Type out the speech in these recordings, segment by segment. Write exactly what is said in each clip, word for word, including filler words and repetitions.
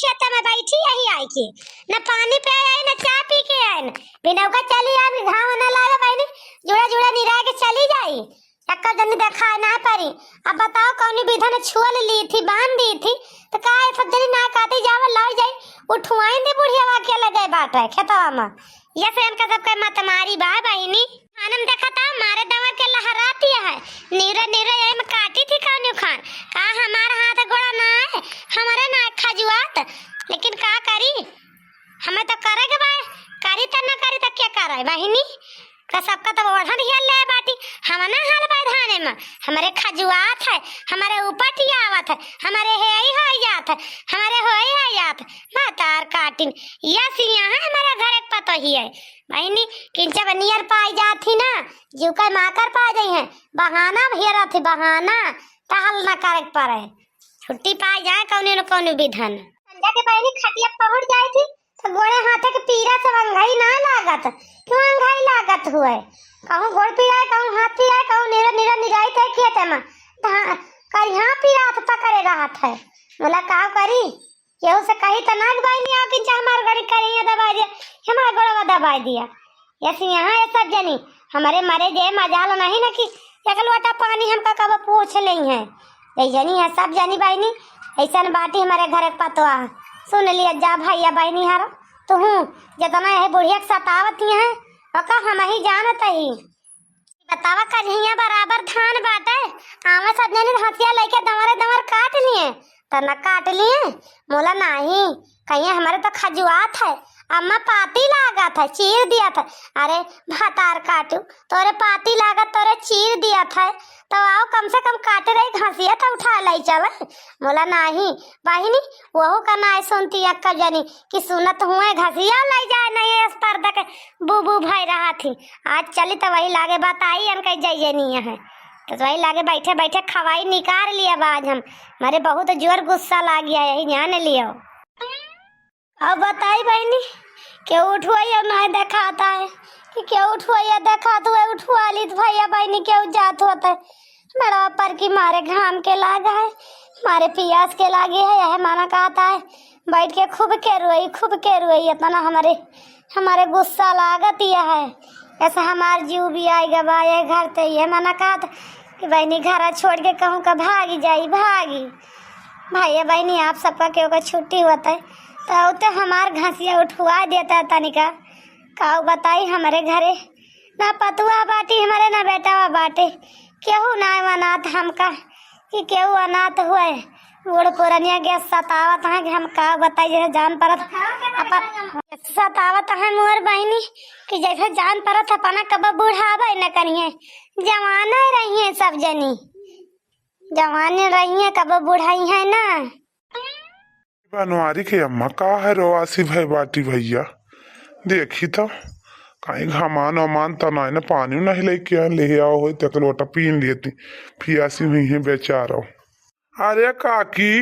खेत में बैठी यही आई के, न पानी पे आई, न चाय पी के आई, न बिनौका चली आई, घाव न लागे बहिनी, जुड़ा जुड़ा निराय के चली जाई। चक्कर जनी देखाए ना परी। अब बताओ, कौनी विधन छुअल ली थी, बांध दी थी, तो का ये सब जनी ना काटे जावे, लड़ जाई, उठवाइन दे बुढ़िया के लगे बाटे खेतवा में। ये से इनका सबके मत मारी बा बहिनी। खानम देखा था, मारे दवर के लहराती है, नीरे नीरे यही में काटी थी कौनी खान। का हमार हाथ गोड़ा ना है, हमारे ना खजुआत, लेकिन का करी, हमें तो करे के बा, करी त ना करी त के करे बहिनी? का सबका तो ओढ़न हिया ले बाटी, हम ना हाल बा धाने में, हमारे खजुआत है, हमारे ऊपर टियावत है, हमारे हे ही हो जात है, हमारे हो ही हो जात है। मातार काटिन, या सिया है हमारे घर एक पतोही है बहिनी, किंचा बनियर पाई जात ही ना, जीव का माकर पा जाई है, बहाना भेरा थी बहाना, टहल ना करे के पड़े, छुट्टी पाई जाए कौने न कौने विधन। संझा के बहिनी खटिया पहुंच जाई थी, तो गोड़े हाथे के पीरा से अंगई ना लागत, क्यों अंगई लागत हुए? कहूँ गोड़ पीराए, कहूँ हाथ पीराए, कहूँ नीरा नीरा निराई थे खेते में, धान करिहा पीरा हाथ पकड़े रहत है। बोला, "का करी?" केहू से कही तो ना कि बहिनी आओ कि जा हमार गड़ी करिया दबाई दिया, हमार गोड़वा दबाई दिया। यस यहाँ ये सब जनी, हमारे मरे जे मजाल नहीं ना कि एक लोटा पानी हमका कब पूछ लेई है। ये जनी है सब जनी बहिनी, ऐसन बाटी हमारे घर के पतवा। सुन लिया जा भैया बहिनी हर, तुहूँ जितना यही बुढ़िया के सतावत ही है, ओका हम ही जानत ही। बतावा करिया बराबर धान बाटे, आवे सब जनी हथिया लेके दंवरे दंवर काट लिए, त न काट लिए, मोला नाही, कहिए हमारे तो खजुआत है, अम्मा पाती लागत है, चीर दिया था। अरे भातार काटू, तोरे पाती लागत, तोरे चीर दिया था, तो आओ कम से कम काटे रही घासिया तो उठा लाई चले। मोला नाही, बहिनी, वहू का नाय सुनती अक्का जनी कि सुनत हुए घसिया लाई जाए नहीं है, इस पर्दा के बू बू भई रहा थी। आज चली तो वही लागे बताई अन कही जाइए नहीं है। तो वही लागे बैठे बैठे खवाई निकाल लिया बा आज हम। मारे बहुत जोर गुस्सा लाग गया, यही जान लियो। अब बताई बहिनी, केहू उठवाई अब नाय देखात है कि केहू उठवाई देखात हुए, उठवा ली तो भैया बहिनी केहू जात होत है। बड़ा पर की मारे घाम के लाग है, मारे पियास के लागे है, यह मना कहता है, बैठ के खूब के रोई, खूब के रोई, इतना हमारे, हमारे गुस्सा लागत यह है। ऐसा हमार जीव भी आई गवा ये घर ते, ये मना कहत कि बहिनी घरा छोड़ के कहूँ का भागी जाई, भागी। भैया बहिनी आप सबका केहू का छुट्टी होत है, तो उते हमार घसिया उठवा देता है तनिका। काऊ बताई हमरे घरे ना पतुआ बाटी हमरे, ना बेटावा बाटे, केहू ना अनाथ हमका कि केहू अनाथ हुए। बूढ़ पुरनिया के सतावत है कि हम का बताई, जैसे जान परत अपन सतावत है मोर बहिनी कि जैसे जान परत अपना कब बुढ़ावे न करिए, जवाने रहिए सब जनी, जवाने रहिए कब बुढ़ाई है ना। बनवारी के अम्मा का है रोवासी भई बाटी भैया, देखी तो कहीं घमान ओमान तो नाय ना, पानी नहीं लेके आ, ले आओ होई तो एक लोटा पीन लेती, पियासी हुई है बेचारो। अरे काकी,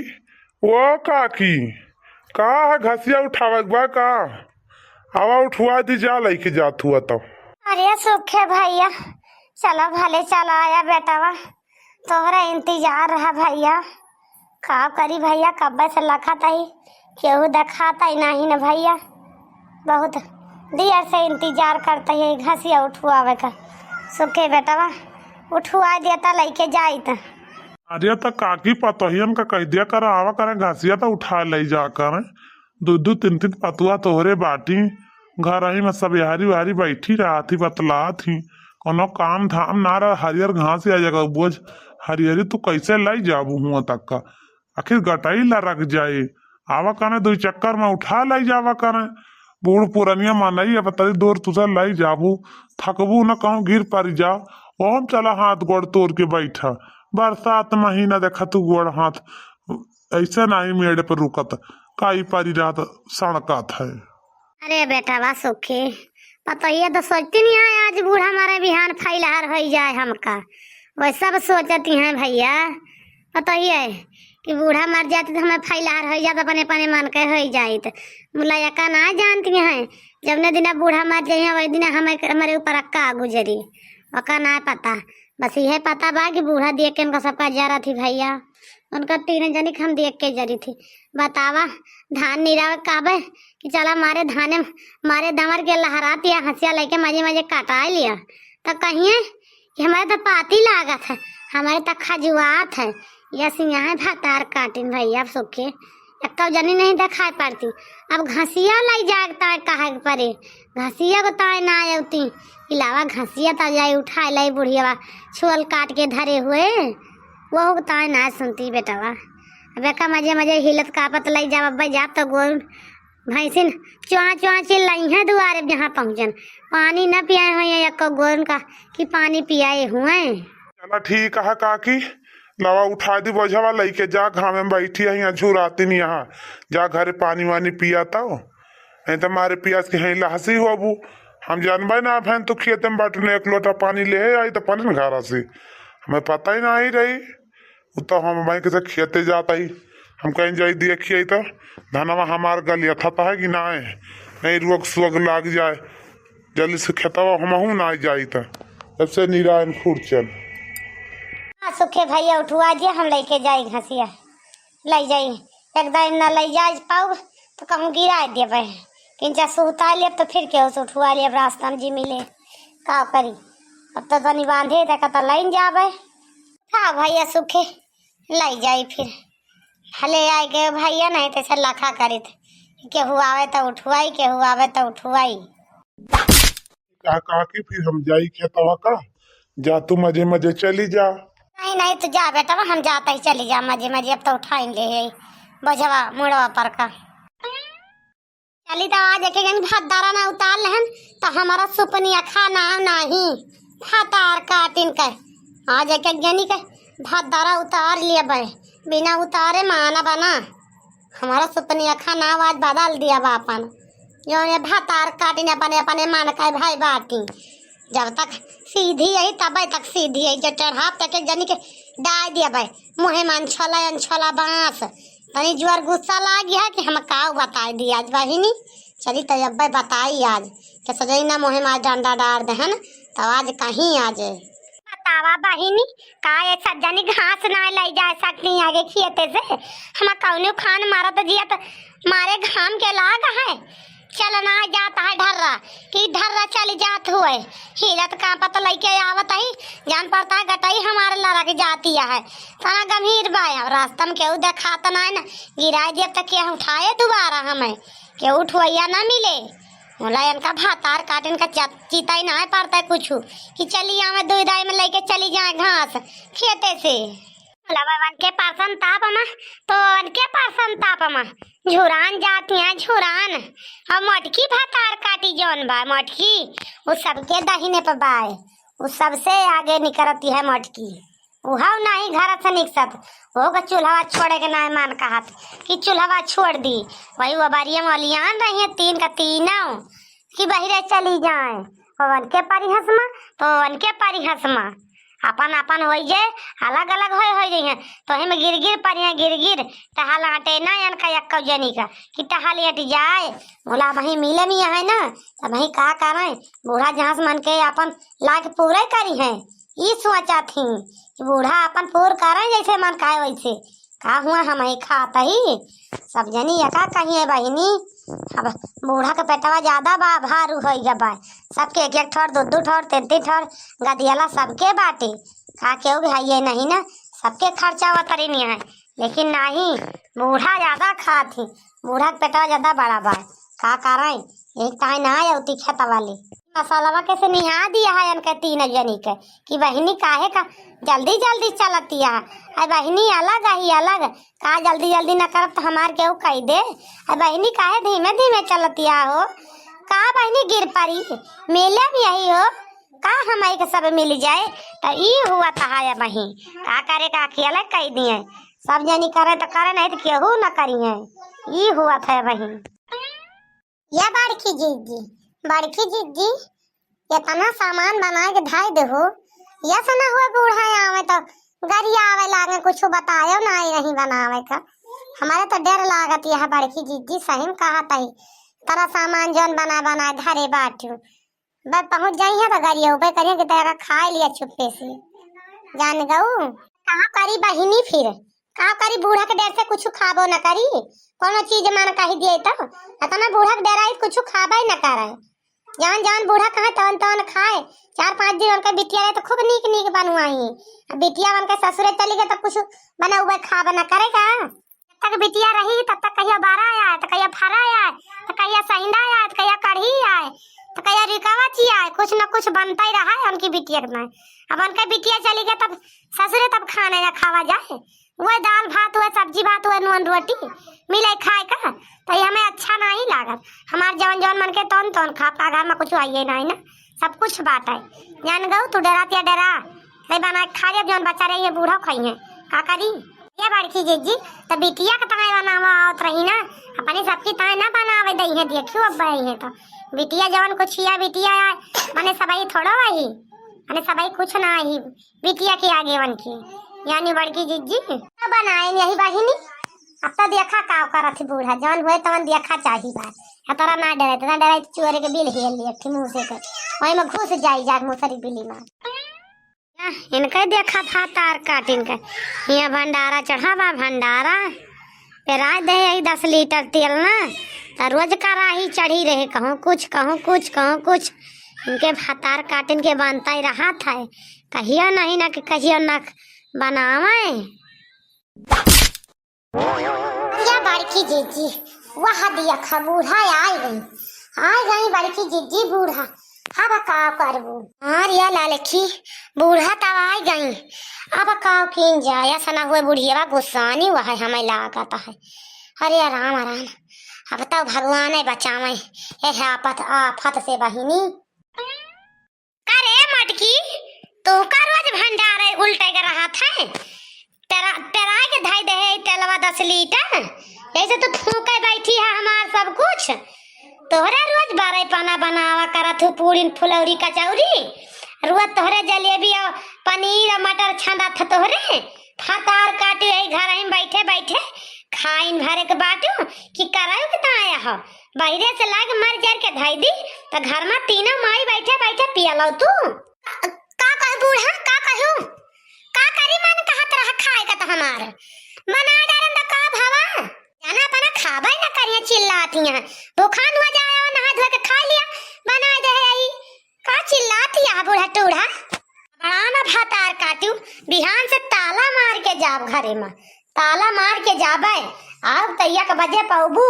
ओ काकी, का है घसिया उठावे के बा का? आवा उठवा दी जा, लेके जात हुआ तो। अरे सुखे भैया, चला भले चला आया बेटावा, तोहरा इंतजार रहा भैया। का करी भैया, कब्बे से लखत ही, केहू देखात ही नहीं न भैया। बहुत देर से इंतजार करत ही घसिया उठवावे का। सुखे बेटवा उठवा देता, लेके जाइत। अरे त काकी पतोहियन का कह दिया कर, आवा करें घसिया त उठा ले जा करें। दू दू तीन तीन पतुआ तोहरे बाटी, घर ही में सब यहारी वहारी बैठी रहत ही, बतलात ही, कोनो काम धाम ना रह, हरियर घास या जगह बोझ, हरियरी तू कैसे लाई जाबू हुआ तक का? आखिर गटाई लरक जाए, आवा कने दुई चक्कर में उठा लाई जावा कने। बूढ़ पुरनिया मनई अब तरी दूर तुझे लाई जाबू, थकबू न कहूँ गिर परी जा, ओहम चला हाथ गोड़ तोड़ के बैठा। बरसात महीना देखा तू गोड़ हाथ ऐसे नाही मेड़ पर रुकत, काई पारी रात सड़कात है। अरे बेटा बा सुखी, पतोहिया तो सोचती नहीं है आज बूढ़ा मारे बिहान फैलहर होई जाए हमका। वैसा भी सोचती हैं भैया, पतोहिया कि बूढ़ा मर जाती तो हमें फैलहर होई जात, अपने अपने मन के होई जाइत। मुला यका ना जानती हैं, जब ने दिना बूढ़ा मर जाइए वही दिना हमें, हमारे ऊपर अक्का गुजरी, ओका ना पता। बस यह पता बा कि बूढ़ा देख के उनका सबका जरा थी भैया। उनका तीन जनी के हम देख के जरी थी। बतावा, धान निरावे कहबे कि चला मारे धाने, मारे दमर के लहराती है, हंसिया लेके मजे मजे कटाए लिया। तो कहिए कि हमारे तो पाती लागत है, हमारे तो खजुआत है। यस, यहाँ भतार काटिन भैया सुखे, एक्का जनी नहीं दिखाई पड़ती। अब घसिया लाई जाए ताए कहे के परे, घसिया को ताए ना आती। इलावा घसिया तो जाए उठाए लाई बुढ़िया, छुअल काट के धरे हुए, वहू के ताए ना सुनती बेटवा। अब एका मजे मजे हिलत कापत लाई जाब, अब्बे जाब तो गोरू भैंसिन च्वां च्वां चिल्लाई है दुआरे जहाँ पहुँचन। पानी न पियाए हुए हैं एक्को गोरू का कि पानी पियाए हुए। चला ठीक है काकी, लवा उठा दी बोझवा, लइके जा, घामे में बैठी है यहाँ झुराती नहीं यहाँ, जा घरे पानी वानी पिया तब। नहीं तो मारे पियास के हैं लहसी होबू। हम जानबे ना भैन तू खेते में बाटू ने एक लोटा पानी ले आई तो पलन घरा से, हमें पता ही ना ही रही। उ तो हम भाई के खेते जाता ही, हम कहीं जाई देखिए तो धनवा हमार गलिया था है कि ना है, नहीं रोग सोग लाग जाए, जल्दी से खेतवा हमहू ना जाई तो जब से निरायन खुरचन। हाँ, सुखे भैया उठवा जे, हम लेके जाई घसिया, ले जाई, एक दाई न ले जाए पाऊ तो कहूँ गिरा देबे, किंचा सुहता लेब तो फिर केहू से उठवा लेब, रास्ता में जी मिले, का करी। अब तो तनी बांधे तक तो लाइन जाबे। हाँ भैया सुखे, ले जाई फिर, हले आए के भैया नहीं तो ऐसे लखा करित, केहू आवे तो उठवाई, केहू आवे तो उठवाई। कहा, कहा कि फिर हम जाई खेतवा का, जा तू मजे मजे चली जा। नहीं, नहीं, तू जा बेटवा, हम जाता ही चली जा मजे मजे, अब तो उठाइन ले है बोझवा मुड़वा पर का। चली तो आज एक एक जनी भद्दारा ना उतार लेहन, तो हमारा सुपनिया खा नाव नाही, भतार काटिन के। आज एक एक जनी के भद्दारा उतार लेबे, बिना उतारे माना बना। हमारा सुपनिया खा नाव आज बदल दिया बा अपन, जो ये भतार काटिन अपने अपने मन का भाई बाटी। जब तक सीधी आई तब तक सीधी आई, जो चढ़ाप तक एक जनी के डाय देबे, मुँहे में अनछला अनछला बांस। तनी जोर गुस्सा लाग गया कि हम काऊ बताई दी आज बहिनी। चली तो अब्बे बताई आज, कि सजई ना मुँहे में डंडा डार देहन, तो आज कहीं आज। बतावा बहिनी, का ये सज्जनी घास ना ले जा सकती आगे खेते से? हम कौनो खान मारत जियत मारे घाम के लाग है। चलना जात है ढर्रा, कि ढर्रा चली जात हुए, हिलत कांपत लइके आवत ही, जान पड़ता है गटई हमारे लड़क जाती है। तना गंभीर बा, अब रास्ता में केहू देखात ना है ना, गिराई देब त केहू उठाए दोबारा हमें, केहू उठवैया ना मिले। बोला इनका भातार काट इनका चा-, चिताई ना है पड़ता है कुछ, कि चली आवे दुई दाई में लेके चली जाए घास खेते से। बोला, "बा, वनके परसन ताप मा, तो वनके परसन ताप मा, झुरान जाती हैं, झुरान।" और मोटकी भतार काटी जौन बा, मोटकी, उ सबके दहिने पे बाय, उ सबसे आगे निकरती है मोटकी। उहव नाही घर से निकसत, ओह का चूल्हा छोड़े के नाय मान कहत कि चूल्हा छोड़ दी। वही वो बारिया में ओलियान रही है, तीन का तीनों, कि बहिरे चली जाए, ओवन के परिहस मा, तो ओवन के परिहस मा। अपन अपन होई जे, अलग अलग होई होई जइहें। तो हिम गिर गिर परिहें, गिर गिर, टहल आटे ना अनका एक्को जनी का, कि टहल अट जाए। बोला, "अबहीं मिले में है ना, तो अबहीं का करें?" बूढ़ा जहाँ से मन के अपन लाग पूरे करिहें, ई सोचा थी कि बूढ़ा अपन पूर करें जैसे मन कहे वैसे। का हुआ, हम ही खात ही, सब जनी एका कहिए बहिनी। अब बूढ़ा के पेटवा ज्यादा बा, भारू होई गया बा, सबके एक एक ठोर, दो दो ठोर, तीन तीन ठोर गदियाला सबके बाटे। का केहू भी हइये नहीं ना, सबके खर्चा वतरी नहीं है, लेकिन नहीं, बूढ़ा ज्यादा खात ही, बूढ़ा के पेटवा ज्यादा बड़ा बा। का करें, एक ताई ना आए उती खेत वाली। मसालवा कैसे निहा दिया है इनके तीन जनी के कि बहिनी काहे का जल्दी जल्दी चलतिया है, बहिनी अलग ही अलग, का जल्दी जल्दी न करब तो हमार केहू कह दे, है बहिनी काहे धीमे धीमे चलतिया हो, का बहिनी गिर पड़ी, मिले भी यही हो, का हमई के सब मिल जाए, तो ई हुआ तहाया बही, का करे का अखियाला कह दिए, सब जनी करे तो करे, नहीं तो केहू न करिए, ई हुआ था बही। या बड़की जिज्जी, बड़की जिज्जी, इतना सामान बनाए के धाई देहो, यस ना हुए बूढ़ा आवे तो गरिया आवे लागे, कुछ बतायो ना आई रही बनावे का। हमारे तो डर लागत यह बड़की जिज्जी, सही में कहा तही, तरा सामान जौन बनाए बनाए धरे बाटियो। बस पहुँच जाई है तो गरिया ऊपर करिए कि तेरा खाए लिया चुप्पे से। जान गऊ, कहाँ करी बहिनी फिर, का करी, बूढ़ा के डर से कुछ खाबो न करी, कोनो चीज मन कही दिए तो। अतना बूढ़ा के डराई कुछ खाबे न करे। जवन जवन बूढ़ा कहे तवन तवन खाए। चार पाँच दिन उनके बिटिया रहे तो खूब नीक नीक बनवाई। अब बिटिया उनके ससुरे चली गए तो कुछ बनउबे खाबे न करेगा। जब तक बिटिया रही तब तक कहिया बारा आए, तो कहिया फरा आए, तो कहिया सहिंदा आए, तो कहिया कढ़ी आए, तो कहिया रिकावा ची आए, कुछ न कुछ बनता ही रहा है उनकी बिटिया के। अब उनके बिटिया चली गई तब ससुरे तब खाने ना खावा जाए। वह दाल भात, वह सब्जी भात, वह नून रोटी मिले खाए का, तो ये हमें अच्छा नहीं लागत। हमार जवन जवन मन के तौन तौन खा पा, घर में कुछ आइए नहीं ना, सब कुछ बात है। जान गऊ तू डरा तिया डरा, ले बना के खा ले, जौन बचा रही है बूढ़ा खाई है, का करी? ये बड़की जिज्जी, तो बिटिया के ताए बनावा आवत रही ना, अपनी सबकी ताए ना बनावे दई है, देखियो अब बहई है तो। बिटिया जवन कुछ हिया बिटिया आए, मने सबई थोड़ो वही, मने सबई कुछ ना ही बिटिया के आगे वन की, यानी बड़की जिज्जी। तो बनाए यही बहिनी, अब तो देखा का करत ही बूढ़ा, जवन हुए तवन देखा चाही बात। या तोरा ना डरे, ना डरे तो चोरे के बिल हेल लिए थी मुँह से कर, वही में घुस जाई जाके मुसरी बिली मार। इनके देखा भातार काटिन के, हियाँ भंडारा चढ़ा बा, भंडारा पेराय दे यही दस लीटर तेल ना, त रोज कराही चढ़ी रहे, कहूँ कुछ, कहूँ कुछ, कहूँ कुछ। इनके भातार काटिन के बनता ही रहा था, कहियो नहीं ना कि कहियो ना बनावे। या बड़की जिज्जी, वह देखा बूढ़ा आय गई, आय गई बड़की जिज्जी बूढ़ा। अब का करबू? अरे या ललकी, बूढ़ा तब आय गई, अब का कीन जाए? ऐसा ना हुए बुढ़िया गुस्सानी हुआ है, हमें लागत है। अरे राम राम, अब तो भगवान बचावे एह आफत, आफत से बहिनी। का रे मटकी, तू का रोज भंडारे उल्टे के रहत है? पेरा, पेराय के धई दे है तेलवा दस लीटर, जैसे तू फूके बैठी है हमार सब कुछ। तोहरे रोज बरई पना बनावा करत हूँ, पूड़ी फुलौरी कचौरी, रोज तोहरे जलेबी और पनीर और मटर छाँदा था तोहरे। भातार काटू यही घर में बैठे बैठे खाइन भरे के बाटू कि करायू के ताया हो। बहिरे से लाग मर जर के धई दी, तो घर में तीनों माई बैठे बैठे पियलो तू। का कहू बूढ़ा, का कहू? का करी, मन कहत रहा खाए का तो हमार। बना डालन तो का भवा? जाना अपना खाबे न करिया, चिल्लातिया। भूखान हुआ जाए और नहा धो के खा लिया, बना दे आई। का चिल्लातिया बूढ़ा टूढ़ा? बड़ा ना भातार काटू, बिहान से ताला मार के जाब घरे में। ताला मार के जाबे, आब तो एक बजे पौबू,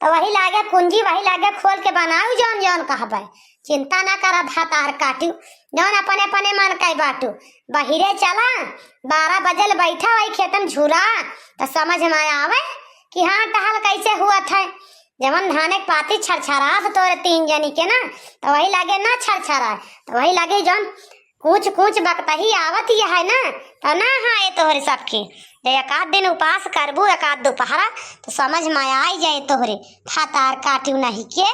तो वही लागे कुंजी, वही लागे खोल के बनाऊ जौन जौन कहबे। चिंता ना करा भातार काटू, जौन अपने अपने मन के बाटू। बहिरे चला, बारह बजल बैठा वही खेतन झूरा, तो समझ में आवे कि हाँ टहल कैसे हुआ था। जवन धाने के पाती छरछरात तोरे तीन जनी के ना, तो वही लागे ना छरछरा, तो वही लागे जौन कूच कूच बकतही आवत ही है ना, तो ना हाँ ये तोहरे सबके। जे एक आध दिन उपास करबू, एक आध दोपहरा, तो समझ में आई जाए तोहरे। भातार काटू नहीं के।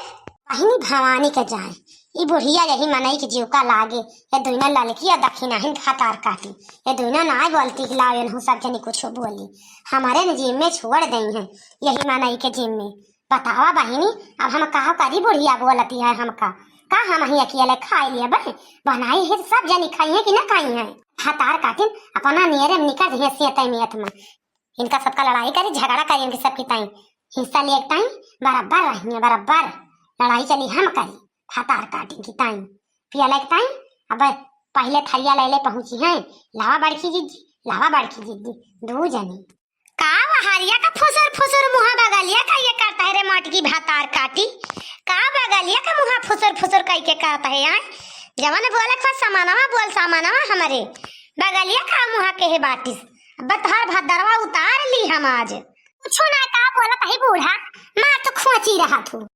बहिनी भवानी के जाए, ई बुढ़िया यही मनई के जीव का लागे। ये दुइना ललकी या दखिनाहिन भातार काटी। ये दुइना नाय बोलती कि लाओ एनहू सब जनी कुछो बोली। हमारे न जिम्मे छोड़ दई हैं, यही मनई के जिम्मे। बतावा बहिनी, अब हम का करी, बुढ़िया बोलती है हमका। का हम ही अकेले खाए लिए बे? बनाई है सब जनी खाई है कि ना खाई है? भातार काटिन अपना नियरे में निकल रही है सेतई में अथमा। इनका सबका लड़ाई करी, झगड़ा करी, इनकी सबकी ताई हिस्सा लिए ताई बराबर रही है, बराबर लड़ाई चली हम करी। भातार काटिन की ताई पियले के ताई अब पहले थरिया ले ले पहुंची है, लावा बड़की जिज्जी, लावा बड़की जिज्जी, दू जनी। का वहरिया का फुसुर फुसुर मुहा बगलिया का ये करता है रे मटकी भातार काटी? का बगलिया का मुहा फुसुर फुसुर कई के करता है आय? जवन बोले खा समानवा बोल, समानवा हमरे बगलिया का मुहा के है बाटिस। अब तोहर भदरवा उतार ली हम आज। कुछो ना का बोलत है बूढ़ा, मार तो खोची रहा तू।